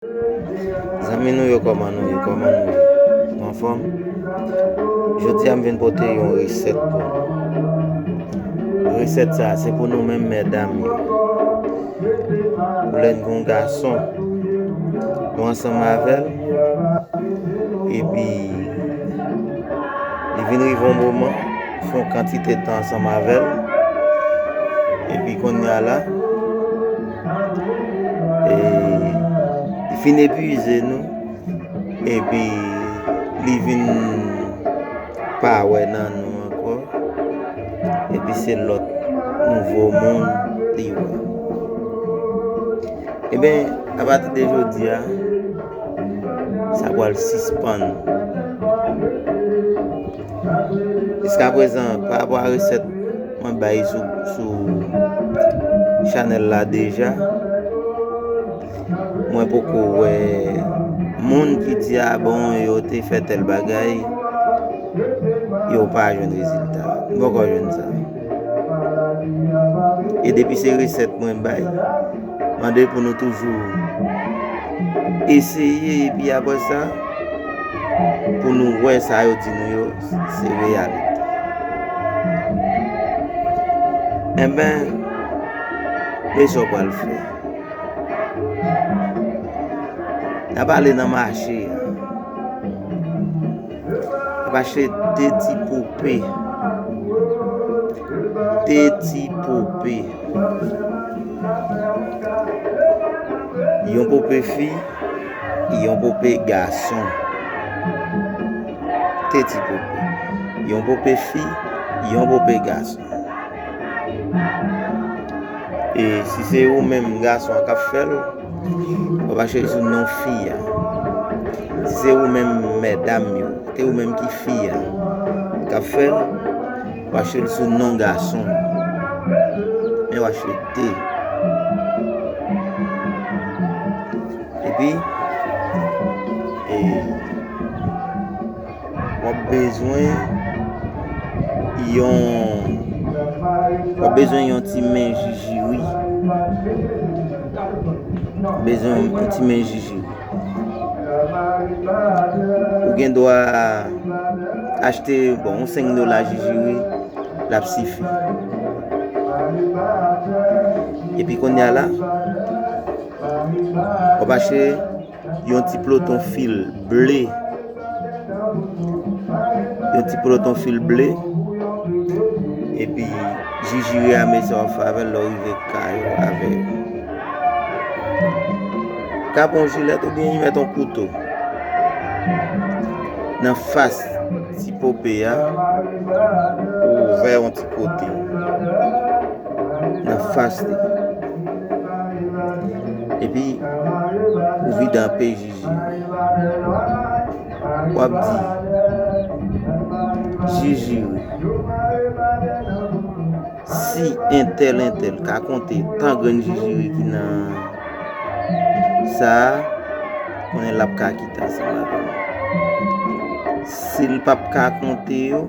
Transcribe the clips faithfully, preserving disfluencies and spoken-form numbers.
Zanmi nou yo, kòman nou ye? Kòman nou ye? Nou anfòm? Jodi a, m vin pote yon resèt pou nou. Resèt sa a, se pou nou menm medam yo. Pou lè n gen yon gason, nou ansanm avè l, epi li vin rive yon moman, fè yon kantite tan ansanm avè l, epi kounye a la, e, li fin epuize nou, epi li vin pa wè nan nou ankò, epi se lòt nouvo moun li wè. Ebyen, apati de jodi a, sa pral sispann. Jiskaprezan, pa rapò a resèt mwen bay sou, sou chanèl la deja, mwen poko wè moun ki di, a bon, yo te fè tèl bagay, yo pa jwenn rezilta. M poko jwenn sa. E depi se resèt mwen bay, mande pou nou toujou eseye, epi apre sa, pou nou wè sa yo di nou yo, se reyalite. Enben, men sa w pral fè. N ap ale nan mache a. N ap achte de ti pope. De ti pope. Yon pope fi, yon pope gason. De ti pope. Yon pope fi, yon pope gason. E si se ou menm gason an k ap fè l, w ap achte l sou non fi a. Si se ou menm medam yo, se ou menm ki fi a k ap fè l, w ap achte l sou non gason an. Men w achte de. Epi, e, w ap bezwen yon, w ap bezwen yon ti men jijiri. W ap bezwen yon ti men jijiri. Ou gen dwa achte, bon, yon senk dola jijiri, l ap sifi. Epi kounye a la, w ap achte yon ti ploton fil ble. Yon ti ploton fil ble. Epi jijiri a, men sa w ap fè avè l lè w rive kay ou avè l. Ka pran yon jilèt oubyen yon mèt yon kouto. Nan fas ti pope a, ou ouvè yon ti kote. Nan fas li. Epi, ou vide anpe jijiri. W ap di, jijiri, si entèl, entèl ka konte tan grenn jijiri ki nan sa a, konnen l ap ka kite ansanm avè m. Si l p ap ka konte yo,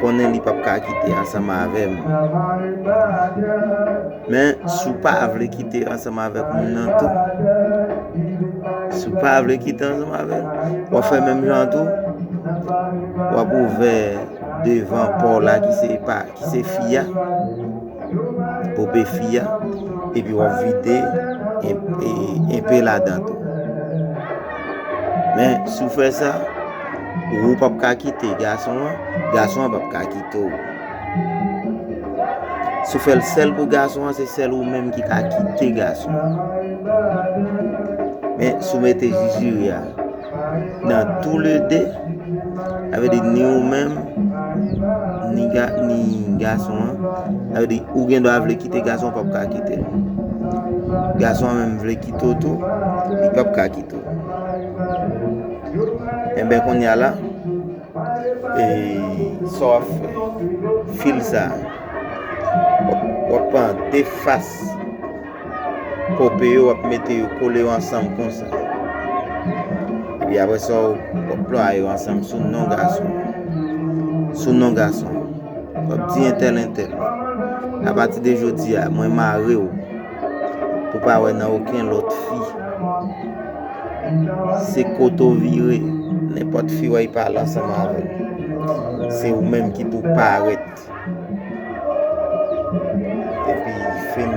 konnen li p ap ka kite ansanm avè m. Men, si w pa vle kite ansanm avèk moun nan tou, si w pa vle kite ansanm avè l, w ap fè menm jan an tou, w ap ouvè devan pò la ki se pa, ki se fi a, pope fi a, epi w ap vide en, e, enpe ladan tou. Men, si w fè sa, ou p ap ka kite gason an, gason an p ap ka kite w. Si w fè l sèl pou gason an, se sèl ou menm ki ka kite gason an. Men, si w mete jijiri a nan toulede, sa vle di ni ou menm, ni ga-, ni gason an, sa vle di ou gen dwa vle kite gason an, p ap ka kite l. Gason an menm vle kite w tou, li p ap ka kite w. Enben, kounye a la, e, sa w ap fè? Fil sa a, w ap, w ap pran de fas pope yo, w ap mete yo, kole yo ansanm konsa. Epi apre sa, w ap plwaye yo ansanm sou non gason. Sou non gason. W ap di entèl, entèl. Apati de jodi a, mwen mare w. pou pa wè nan okenn lòt fi. Se kote w vire, nenpòt fi wè y pale ansanm avè l. Se ou menm ki pou parèt. Epi fin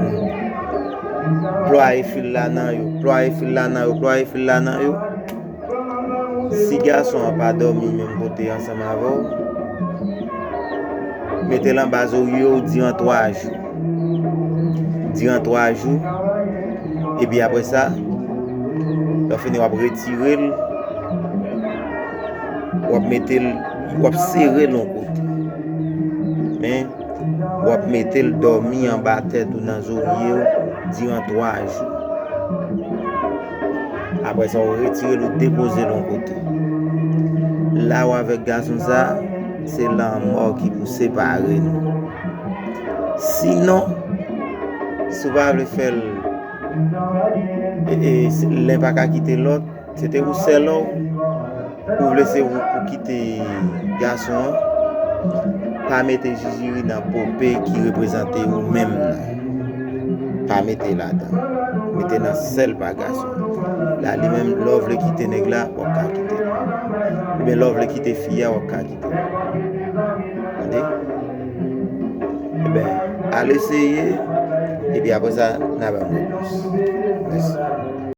plwaye fil la nan yo, plwaye fil la nan yo, plwaye fil la nan yo. Si gason an pa dòmi menm kote ansanm avè w, mete l anba zorye w diran twa jou. Diran twa jou. Epi apre sa, lè w fini, w ap retire l, w ap mete l, w ap sere l yon kote. Men, w ap mete l dòmi anba tèt ou nan zorye w diran twa jou. Apre sa, w retire l, ou depoze l yon kote. La w avèk gason sa, se lanmò ki pou separe nou. Sinon, si w pa vle fè l, e, e, si len pa ka kite lòt, se te ou sèl ou, ou vle se ou pou kite gason an, pa mete jijiri nan pope ki reprezante ou menm nan. Pa mete ladan. Mete nan sèl pa gason an. La li menm, lè w vle kite nèg la, w ap ka kite l. Oubyen lè w vle kite fi a, w ap ka kite l. Tande? Ebyen, al eseye, epi apre sa, n a ban m repons.